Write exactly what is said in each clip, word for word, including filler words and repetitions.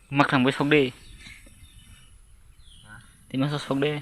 Makhang bai sok de. Tei masa sok de.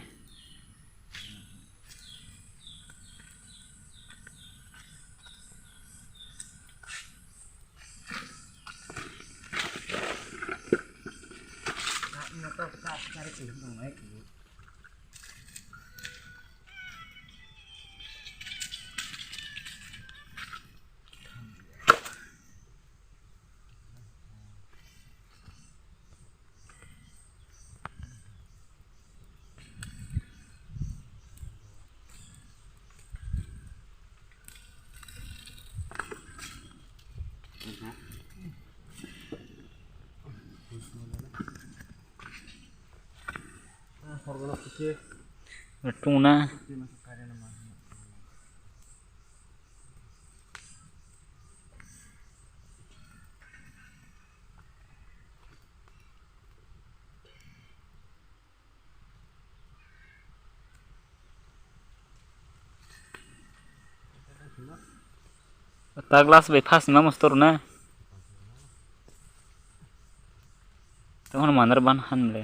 Tuna. Ta glass bai phas ma mostor na. Tamo mandar ban han le.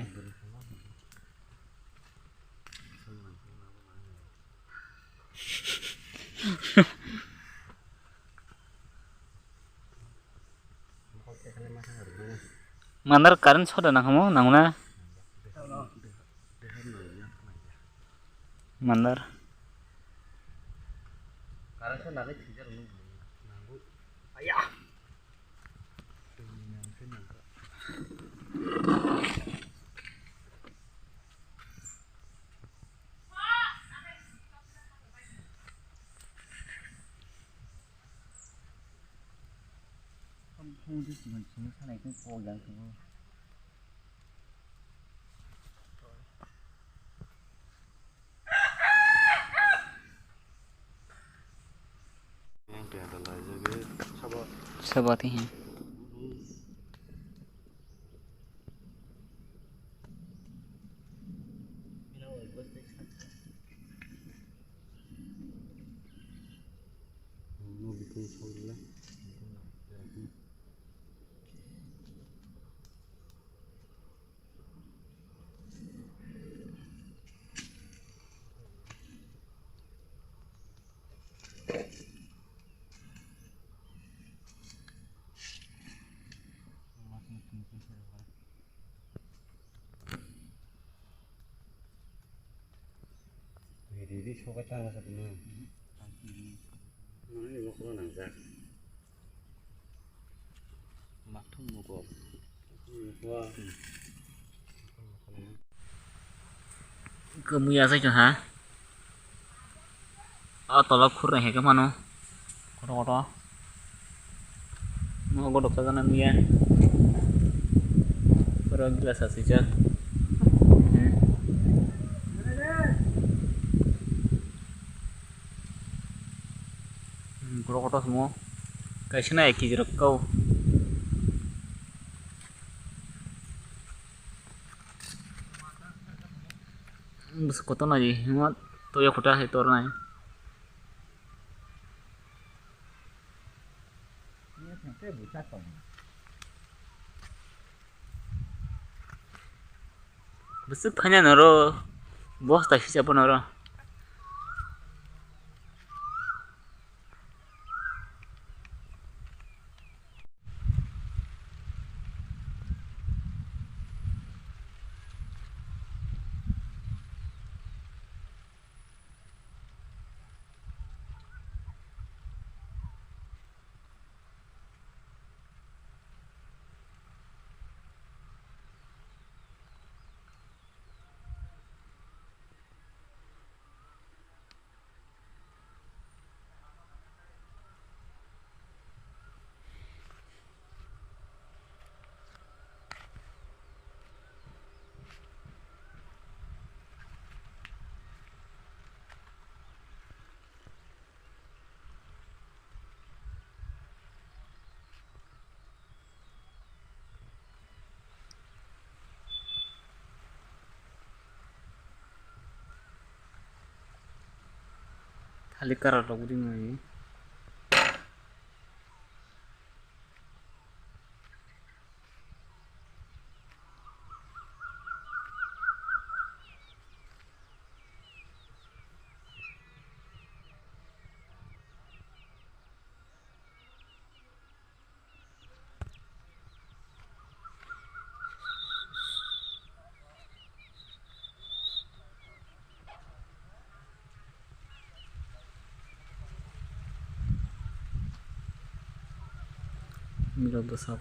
Mandar current soda nang hamo nang na. Mandar. Current soda nang thija rung. Aya. Sabati. Riri soka tang sa tuma. Nani mokro nang jak. Mathung mokro. Wa. Kemui asai chwng ha. O tola khur hai khe mano. Koto koto. Mo godok sajana miya. Pura gila sasijak. Hmm. Hmm, koto koto sumo. Kaisa na ek kg rok kau. Bwswk kotor nai di, hwnma toya kota hai tor nai. Bwswk phaina noro, bosta hisa bo noro. Khali karar rok rimani. Mila bwsa